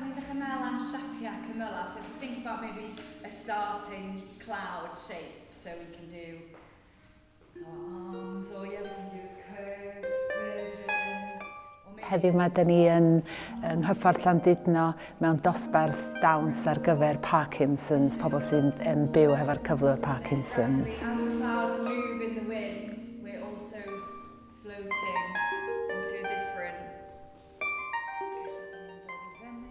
da ni'n dechrau meddwl am siapiau cymylau, so if we think about maybe a starting cloud shape, so we can do our arms, or yeah, we can do a curved version. Heddiw 'ma 'da ni yn yng Nghyffordd Llandudno mewn dosbarth dawns ar gyfer Parkinson's, pobl sy'n yn byw hefo'r cyflwr Parkinson's. As the clouds move in the wind, we're also floating into a different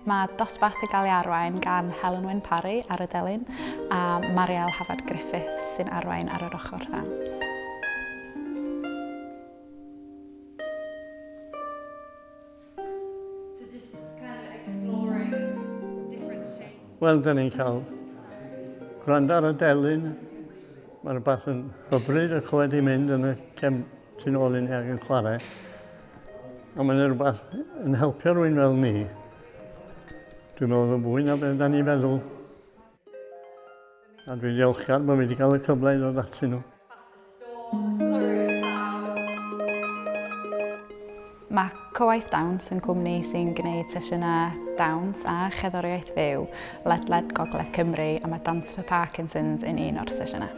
Mae dosbarth yn cael ei arwain gan Helen Wyn Parry ar y delyn a Marielle Hafod Griffiths sy'n arwain ar yr ochr ddawns. So just kind of exploring different shapes. Wel, da ni'n cael gwrando ar y delyn. Mae rhywbeth yn hyfryd y clywed i mynd yn y cefn tu nôl i ni ac yn chwarae. A mae'n rhywbeth yn helpu rhywun fel ni. Dwi'n meddwl yn fwy na beth da ni'n feddwl. A dwi'n ddiolchgar bod fi wedi cael y cyfle i ddod atyn nhw. Mae Cywaith Dawns yn gwmni sy'n gwneud sesiynau dawns a cherddoriaeth fyw ledled Gogledd Cymru a mae Dance for Parkinson's yn un o'r sesiynau.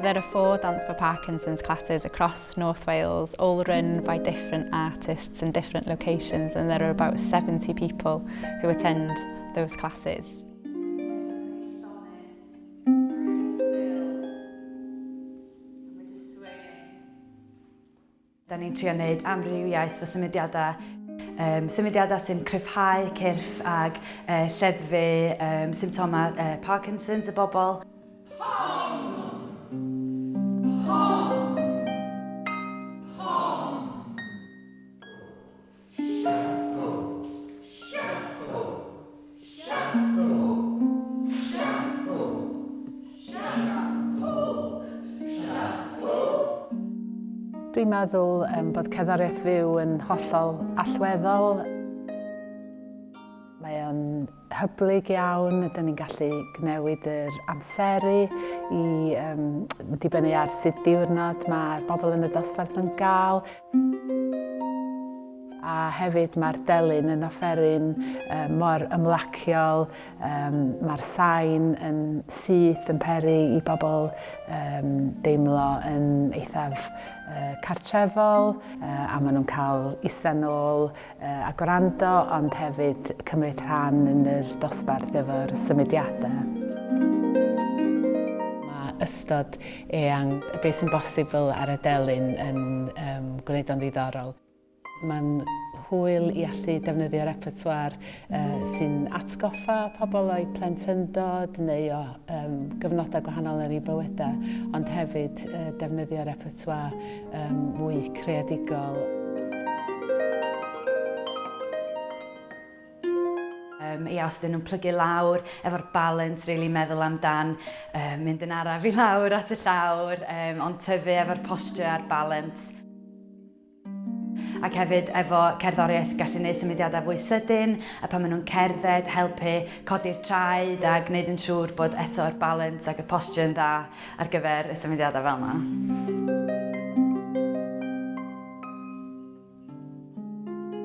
There are four Dance for Parkinson's classes across North Wales, all run by different artists in different locations, and there are about 70 people who attend those classes. Da ni'n trio wneud amrywiaeth o symudiadau, um, symudiadau sy'n cryfhau cyrff ag uh, lleddfu um, symptomau uh, Parkinson's y bobl. Pom! Pom! Pom! Shampoo! Shampoo! Shampoo! Shampoo! Shampoo! Shampoo! Dwi'n meddwl um, bod cerddoriaeth fyw yn hollol allweddol. Mae o'n hyblyg iawn, ydyn ni'n gallu newid yr amseru i um, dibynnu ar sut diwrnod mae'r bobl yn y dosbarth yn gael. A hefyd mae'r delyn yn offeryn um, mor ymlaciol, um, mae'r sain yn syth yn peri i bobl um, deimlo yn eithaf uh, cartrefol uh, a maen nhw'n cael eistedd nôl uh, a gwrando ond hefyd cymryd rhan yn yr dosbarth efo'r symudiadau. Mae ystod eang beth sy'n bosibl ar y delyn yn um, gwneud o'n ddiddorol. Mae'n hwyl i allu defnyddio repertoire uh, sy'n atgoffa pobl o'i plentyndod neu o um, gyfnodau gwahanol yn eu bywydau, ond hefyd uh, defnyddio repertoire um, mwy creadigol. Um, ia, os ydyn nhw'n plygu lawr, efo'r balance, really meddwl amdan um, mynd yn araf i lawr at y llawr, um, ond tyfu efo'r posture a'r balance. Ac hefyd efo cerddoriaeth gallu gwneud symudiadau fwy sydyn, a pan maen nhw'n cerdded, helpu codi'r traed a gwneud yn siŵr bod eto'r balance ac y posture yn dda ar gyfer y symudiadau fel yna.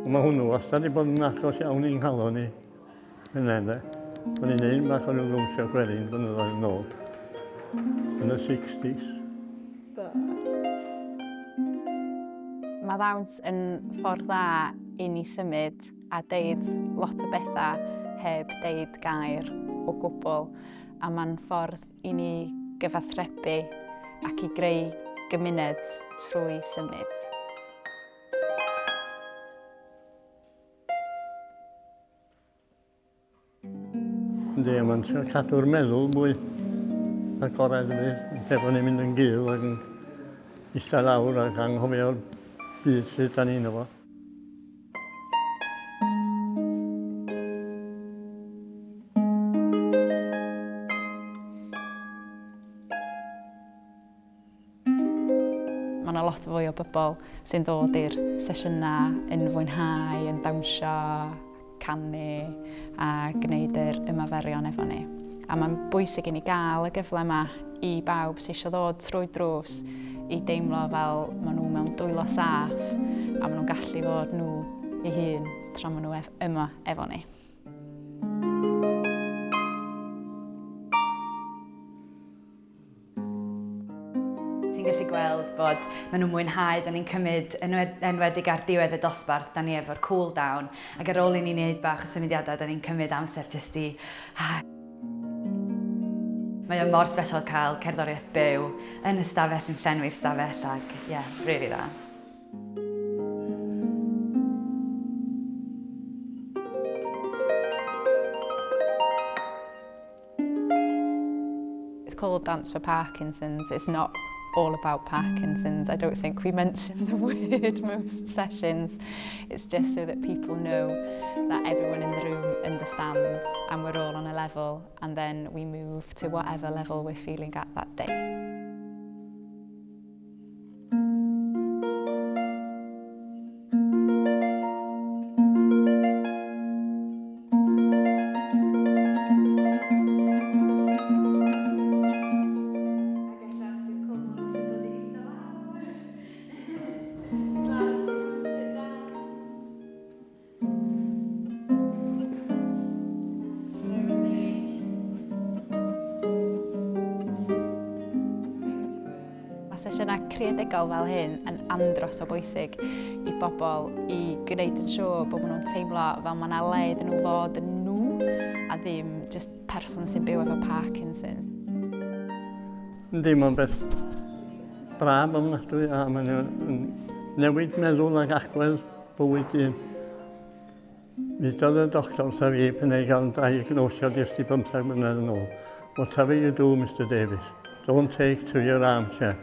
Mae hwnnw wastad wedi bod yn agos iawn i'n nghalon i. Yna, ynde. O'n i'n neud bach o ryw ddawnsio gwerin blynyddoedd yn ôl. Yn y 60s. Mae ddawns yn ffordd dda i ni symud a deud lot o bethau heb deud gair o gwbl. A mae'n ffordd i ni gyfathrebu ac i greu gymuned trwy symud. Yndi, mae'n trio cadw'r meddwl mwy agored i fi, lle bod ni'n mynd yn gul ac yn eistedd lawr ac anghofio'r byd sydd da ni'n efo. Mae yna lot fwy o bobl sy'n dod i'r sesiynau yn fwynhau, yn dawnsio, canu a gwneud yr ymarferion efo ni. A mae'n bwysig i ni gael y gyfle yma i bawb sydd eisiau ddod trwy drws i deimlo fel maen nhw mewn dwylo saff a maen nhw'n gallu fod nhw eu hun. tra maen nhw yma efo ni. Ti'n gallu gweld bod maen nhw'n mwynhau, da ni'n cymryd, enwedig ar diwedd y dosbarth, da ni efo'r cool down, ac ar ôl i ni wneud bach o symudiadau, da ni'n cymryd amser jyst i... Mae o mor special cael cerddoriaeth byw yn y stafell, yn llenwi'r stafell, ac ie, yeah, really dda. It's called Dance for Parkinson's. It's not all about Parkinson's. I don't think we mention the word most sessions. It's just so that people know that everyone in the room understands and we're all on a level, and then we move to whatever level we're feeling at that day. Mae sesiynau creadigol fel hyn yn andros o bwysig i bobl i gwneud yn siŵr bod nhw'n teimlo fel mae yna le iddyn nhw fod yn nhw a ddim just person sy'n byw efo Parkinson's. Yndi, mae'n beth braf ofnadwy a mae'n newid meddwl ac agwedd bywyd dyn. Ddudodd y doctor wrtha fi pan ei gael yn diagnosio jyst i 15 mlynedd yn ôl. Whatever you do, Mr Davies, don't take to your armchair.